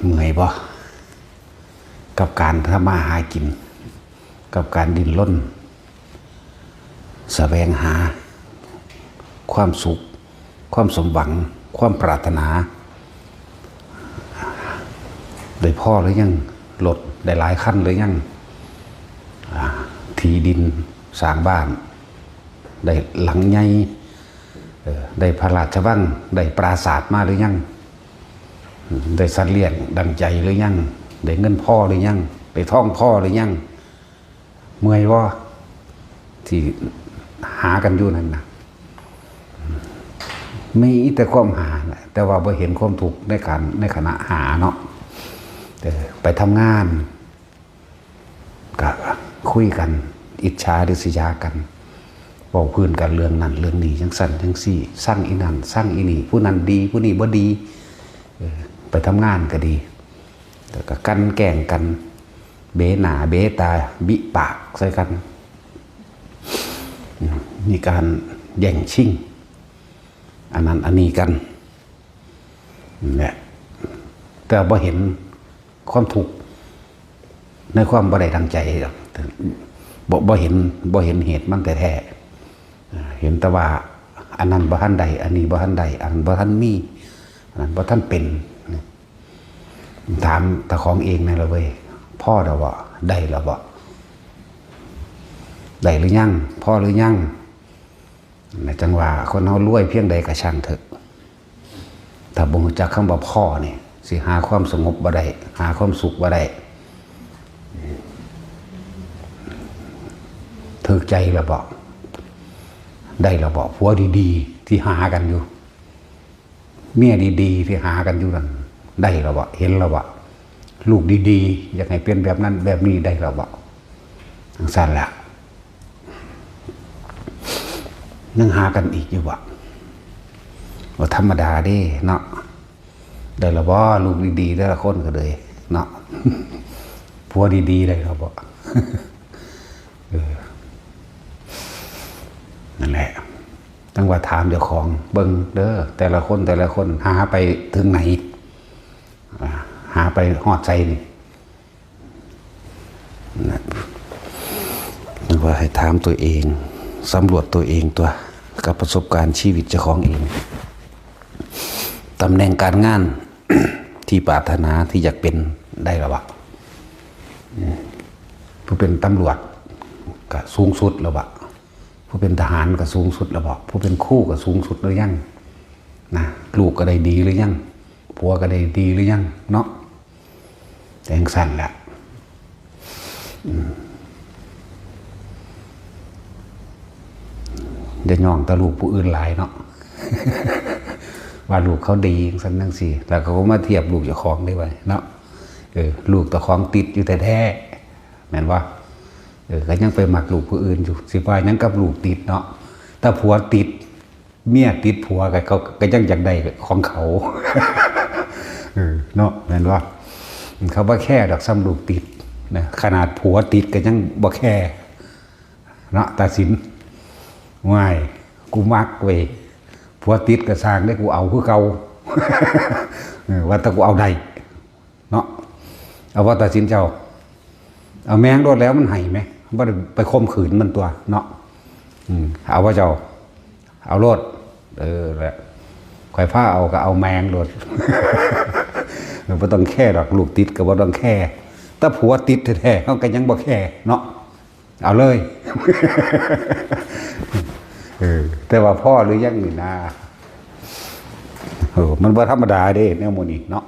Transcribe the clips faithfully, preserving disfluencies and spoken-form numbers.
เมื่อยบ่ กับการทำมาหากิน กับการดิ้นรน แสวงหา ความสุข ความสมหวัง ความปรารถนา ได้พอหรือยัง รถได้หลายคันหรือยัง อ่า ที่ดินสร้างบ้าน ได้หลังใหญ่ เอ่อ ได้พระราชวัง ได้ปราสาทมาหรือยัง ได้สัตว์เลี้ยงดังใจหรือยัง ได้เงินพอหรือยัง ได้ทองพอหรือยัง เมื่อยบ่ ที่หากันอยู่นั่นนะ มีแต่ความหาแหละ แต่ว่าบ่เห็นความทุกข์ในการ ในขณะหาเนาะ เออ ไปทำงาน ก็คุยกัน อิจฉาริษยากัน เว้าพื้นกันเรื่องนั้นเรื่องนี้ จั่งซั้นจั่งซี้ ซังอีนั่น ซังอีนี่ ผู้นั้นดี ผู้นี้บ่ดี เออ ไปทำงานก็ดี แล้วก็กลั่นแกล้งกัน เบหน้าเบตา บิปากใส่กัน อืม มีการแย่งชิง อันนั้นอันนี้กัน นั่นแหละ แต่บ่เห็นความทุกข์ในความบ่ได้ดังใจหรอก บ่ บ่เห็น บ่เห็นเหตุมันแท้ๆ เห็นแต่ว่าอันนั้นบ่ทันได้ อันนี้บ่ทันได้ อันนั้นบ่ทันมี อันนั้นบ่ทันเป็น ถามเจ้าของเองนั่นล่ะเว้ย พอแล้วบ่ ได้แล้วบ่ ได้หรือยัง พอหรือยัง นะ จั่งว่าคนเฮารวยเพียงใดก็ช่างเถอะ ถ้าบ่รู้จักคำว่าพอนี่ สิหาความสงบบ่ได้ หาความสุขบ่ได้ ถูกใจแล้วบ่ ได้แล้วบ่ ผัวดีๆ ที่หากันอยู่ เมียดีๆ ที่หากันอยู่นั่น ได้แล้วบ่ เห็นแล้วบ่ ลูกดีๆ อยากให้เป็นแบบนั้นแบบนี้ ได้แล้วบ่ จั่งซั้นแหละ ยังหากันอีกอยู่บ่ บ่ธรรมดาเด้เนาะ ได้แล้วบ่ ลูกดีๆ แต่ละคนก็เลยเนาะ ผัวดีๆ ได้แล้วบ่ เออ นั่นแหละ จั่งว่าถามเจ้าของเบิ่งเด้อ แต่ละคน แต่ละคน หาไปถึงไหน อ่า หาไปฮอดไสนี่ นะ จั่งว่าให้ถามตัวเอง สำรวจตัวเองตัว กับประสบการณ์ชีวิตเจ้าของเอง ตำแหน่งการงาน ที่ปรารถนาที่อยากเป็น ได้แล้วบ่ อืม ผู้เป็นตำรวจก็สูงสุดแล้วบ่ ผู้เป็นทหารก็สูงสุดแล้วบ่ ผู้เป็นครูก็สูงสุดหรือยัง นะ ลูกก็ได้ดีหรือยัง ผัวก็ได้ดีหรือยังเนาะ จั่งซั้นแหละ อืม อย่าย่องแต่ลูกผู้อื่นหลายเนาะ ว่าลูกเขาดีจั่งซั้นจั่งซี้ แล้วเขาก็มาเทียบลูกเจ้าของได้ไว้เนาะ เออ ลูกเจ้าของติดอยู่แท้ๆ แม่นบ่ เออ ก็ยังไปมักลูกผู้อื่นอยู่ สิว่าหยังกับลูกติดเนาะ ถ้าผัวติด เมียติดผัวก็ เขาก็ยังอยากได้ของเขา เออ เนาะ แม่นบ่ เขาบ่แคร์ดอก ส่ำลูกติดนะ ขนาดผัวติดก็ยังบ่แคร์เนาะ ตาสิน "ว้าย กูมักเว้ย ผัวติดก็ซ่างเด้ กูเอาคือเก่า" เออ ว่าแต่กูเอาได้ เนาะ เอาว่าตาสินเจ้า เอาแมงโลดแล้วมันให้ไหม บ่ได้ไปข่มขืนมันตัวเนาะ อืม เอาว่าเจ้า เอาโลด เออ แหละ ข่อยพาเอาก็เอาแมงโลด เออ บ่ต้องแคร์ดอก ลูกติดก็บ่ต้องแคร์ แต่ผัวติดแท้ๆ เฮาก็ยังบ่แคร์เนาะ เอาเลย เออ แต่ว่าพอหรือยังนี่นะ เออ มันบ่ธรรมดาเด้ แนวหมู่นี้เนาะ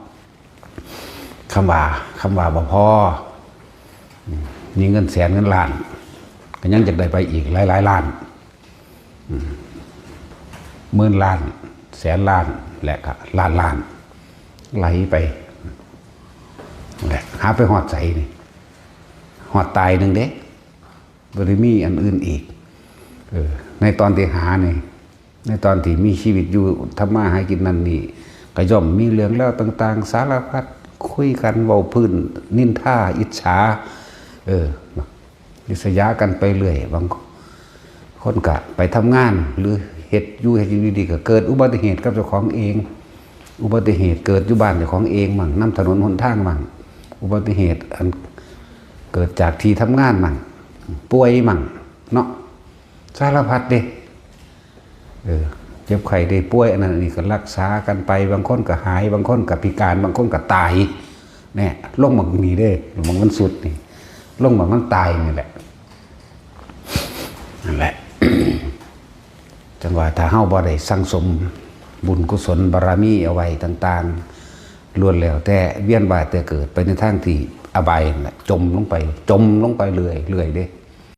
คำว่า คำว่าบ่พอ อืม มีเงินแสนเงินล้าน ก็ยังอยากได้ไปอีกหลายๆ ล้าน อืม หมื่นล้าน แสนล้าน และก็ล้านล้าน ไหลไป แหละ หาไปฮอดไสนี่ ฮอดตายหนึ่งเด้ บ่ได้มีอันอื่นอีก เออ ในตอนที่หานี่ ในตอนที่มีชีวิตอยู่ ทำมาหากินนั่นนี่ ก็ย่อมมีเรื่องราวต่างๆ สารพัด คุยกัน เว้าพื้น นินทา อิจฉา เออ ริษยากันไปเรื่อย บางคนก็ไปทำงาน หรือเฮ็ดอยู่ เฮ็ดอยู่ดีๆ ก็เกิดอุบัติเหตุกับเจ้าของเอง อุบัติเหตุเกิดอยู่บ้านเจ้าของเองมั่ง นำถนนหนทางมั่ง อุบัติเหตุอันเกิดจากที่ทำงานมั่ง ป่วยมั่งเนาะ สารพัดเด้ เออ เจ็บไข้ได้ป่วยอันนั้นอันนี้ก็รักษากันไป บางคนก็หาย บางคนก็พิการ บางคนก็ตาย เนี่ย ลงหม่องนี้เด้ หม่องมันสุดนี่ ลงหม่องมันตายนี่แหละ นั่นแหละ จังว่าถ้าเฮาบ่ได้สั่งสมบุญกุศลบารมีเอาไว้ต่างๆ ล้วนแล้วแต่เวียนว่ายแต่เกิดไปในทางที่อบายนั่นแหละ จมลงไป จมลงไปเรื่อยๆเด้